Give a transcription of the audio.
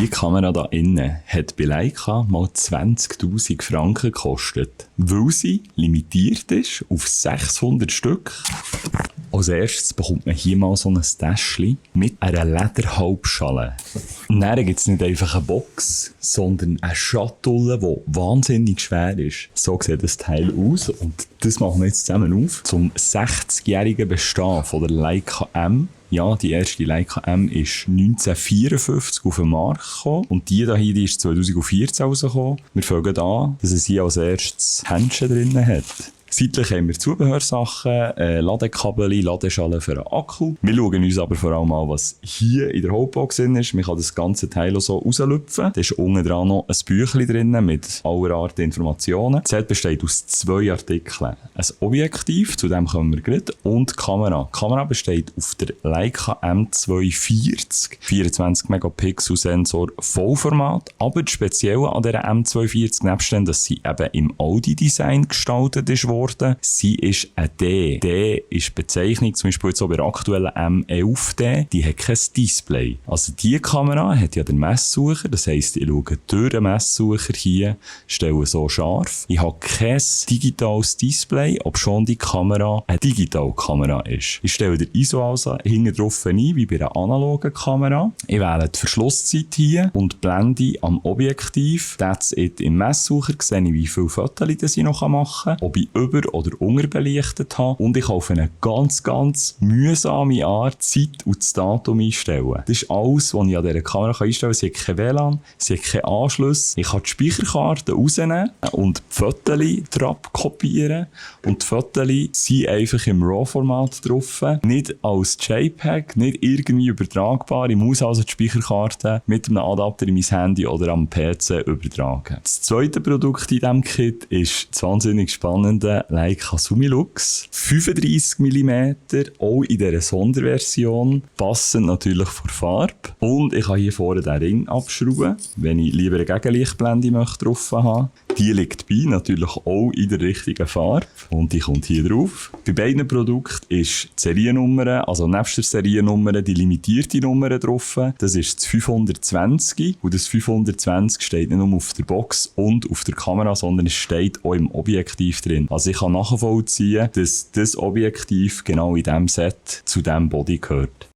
Die Kamera da innen hat bei Leica mal 20'000 Franken gekostet, weil sie limitiert ist auf 600 Stück. Als erstes bekommt man hier mal so ein Täschchen mit einer Lederhalbschale. Dann gibt es nicht einfach eine Box, sondern eine Schatulle, die wahnsinnig schwer ist. So sieht das Teil aus und das machen wir jetzt zusammen auf. Zum 60-jährigen Bestehen von der Leica M. Ja, die erste Leica M ist 1954 auf den Markt gekommen und die hier, die ist 2014 rausgekommen. Wir fangen an, dass es hier als erstes Händchen drin hat. Seitlich haben wir Zubehörsachen, Ladekabel, Ladeschalen für einen Akku. Wir schauen uns aber vor allem an, was hier in der Hauptbox drin ist. Man kann das ganze Teil auch so rauslüpfen. Da ist unten dran noch ein Büchlein drin mit aller Art Informationen. Das Set besteht aus 2 Artikeln. Ein Objektiv, zu dem kommen wir gleich, und die Kamera. Die Kamera besteht auf der Leica M240, 24 Megapixel Sensor Vollformat. Aber das Spezielle an dieser M240, nebst dem, dass sie eben im Audi-Design gestaltet ist, sie ist ein D. D ist Bezeichnung, zum Beispiel jetzt auch bei der aktuellen M11D, die hat kein Display. Also diese Kamera hat ja den Messsucher, das heisst, ich schaue durch den Messsucher hier, stelle so scharf. Ich habe kein digitales Display, obschon die Kamera eine Digitalkamera ist. Ich stelle den ISO also hinten drauf ein, wie bei einer analogen Kamera. Ich wähle die Verschlusszeit hier und blende am Objektiv. That's it. Im Messsucher sehe ich, wie viele Fotos ich noch machen kann, ob ich über- oder unterbelichtet habe. Und ich kann auf eine ganz, ganz mühsame Art Zeit und das Datum einstellen. Das ist alles, was ich an dieser Kamera einstellen kann. Sie hat kein WLAN, sie hat keinen Anschluss. Ich kann die Speicherkarte rausnehmen und die Fotos drauf kopieren. Und die Fotos sind einfach im RAW-Format drauf. Nicht als JPEG, nicht irgendwie übertragbar. Ich muss also die Speicherkarte mit einem Adapter in mein Handy oder am PC übertragen. Das zweite Produkt in diesem Kit ist das wahnsinnig spannende Leica Summilux. 35 mm, auch in dieser Sonderversion. Passend natürlich für Farbe. Und ich kann hier vorne den Ring abschrauben, wenn ich lieber eine Gegenlichtblende möchte drauf haben. Die liegt bei, natürlich auch in der richtigen Farbe. Und die kommt hier drauf. Bei beiden Produkten ist die Seriennummer, also nebst der Seriennummer, die limitierte Nummer drauf. Das ist das 520. Und das 520 steht nicht nur auf der Box und auf der Kamera, sondern es steht auch im Objektiv drin. Also ich kann nachvollziehen, dass das Objektiv genau in diesem Set zu diesem Body gehört.